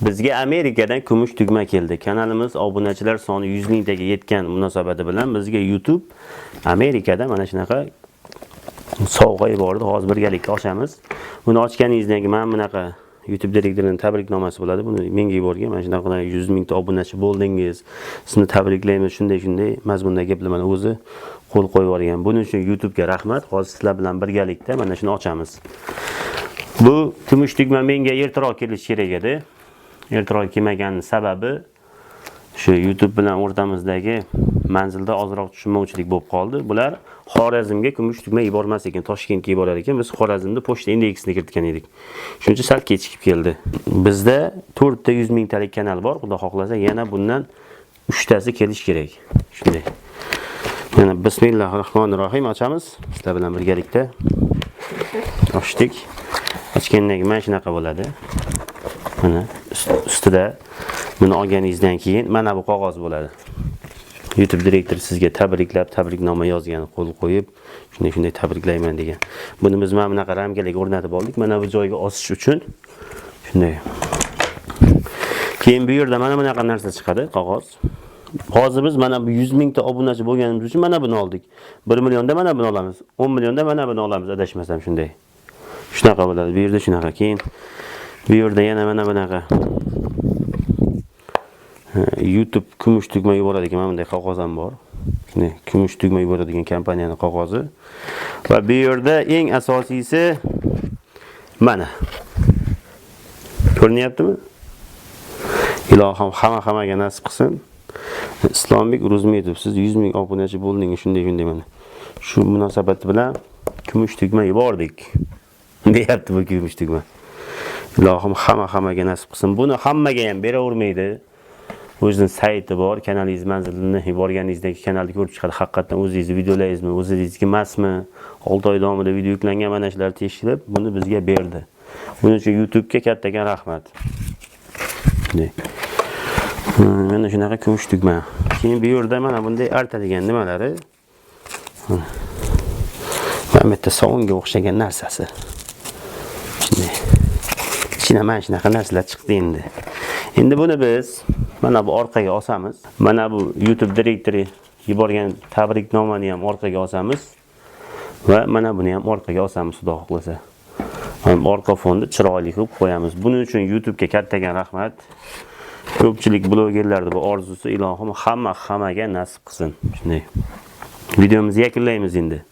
Bizga Amerikadan kumush tugma keldi. Kanalimiz obunachilar soni 100 mingtaga yetgan munosabati bilan bizga YouTube Amerikada mana shunaqa sovg'a yubordi. Hozir birgalikda ochamiz. Buni ochganingizdan keyin mana bunaqa YouTube direktorining tabriknomasi bo'ladi. Buni menga yuborgan. Mana shunaqa 100 mingta obunachi bo'ldingiz. Sizni tabriklaymiz. Shunday shunday mazmundagi gaplar mana o'zi qo'l qo'yib yuborgan. Buning uchun YouTubega rahmat. Hozir sizlar bilan birgalikda mana shuni ochamiz. Bu kumush tugma menga ertaroq kelishi kerak edi. Ertaroq kelmaganning sababi shu YouTube bilan o'rtamizdagi manzilda ozroq tushunmovchilik bo'lib qoldi. Bular Xorazmga kumush tugma yubormas ekan, Toshkentga yuborar ekan. Biz Xorazmda pochta indeksini kiritgan edik. Shuning uchun sal kechikib keldi. Bizda 4 ta 100 mingtalik kanal bor. Xudo xohlasa yana bundan 3 tasi kelish kerak. Shunday. Yana bismillahirrohmanirrohim ochamiz. Sizlar bilan birgalikda ochdik. Ochgandan keyin mana shunaqa bo'ladi. Mana ustida buni olganingizdan keyin mana bu qog'oz bo'ladi. YouTube direktori sizga tabriklab, tabriknoma yozgan, qo'l qo'yib, shunday shunday tabriklayman degan. Buni biz mana bunaqa ramkalarga o'rnatib oldik. Mana bu joyga osish uchun shunday. Keyin bu yerda mana bunaqa narsa chiqadi, qog'oz. Hozir biz mana bu 100 mingta obunachi bo'lganimiz uchun mana buni oldik. 1 millionda mana buni olamiz. 10 millionda mana buni olamiz, adashmasam shunday. Shunaqa bo'ladi. Bu yerda shunaqa. Keyin bu yerda yana mana bunaqa YouTube kumush tugma yuboradi ekan. Mana bunday qog'oz ham bor. Shunday kumush tugma yuboradigan kompaniyaning qog'ozi. Va bu yerda eng asosiysi mana. Ko'rinyaptimi? Ilohim hamma hammaga nasib qilsin. Islombek Ro'zmetov, siz 100 ming obunachi bo'ldingiz, shunday shunday mana. Shu munosabat bilan kumush tugma yubordik. Deyapti bu kumush tugma. Ilohim hamma hammaga nasib qilsin. Buni hammaga ham beravermaydi. O'zining sayti bor, kanalingiz manzilini yuborganingizdan keyin kanalni ko'rib chiqadi. Haqiqatan o'zingizni videolaringizmi, o'zingizniki emasmi? 6 oy davomida video yuklangan, mana shular tekshirib, buni bizga berdi. Buning uchun YouTube'ga kattakon rahmat. Shunday. Mana shunaqa kumush tugma. Keyin bu yerda mana bunday artadigan nimalari. Mana bu yerda sovunga o'xshagan narsasi. Shunday. Ichidan mana shunaqa narsalar chiqdi endi. Endi buni biz mana bu orqaga osamiz. Mana bu YouTube direktori yuborgan tabriknomani ham orqaga osamiz va mana buni ham orqaga osamiz, Xudo xohlasa. Mana bu orqa fonni chiroyli qilib qo'yamiz. Buning uchun YouTubega kattakon rahmat. Ko'pchilik blogerlarda bu orzusi, ilohim hamma hammaga nasib qilsin. Shunday. Videomizni yakunlaymiz endi.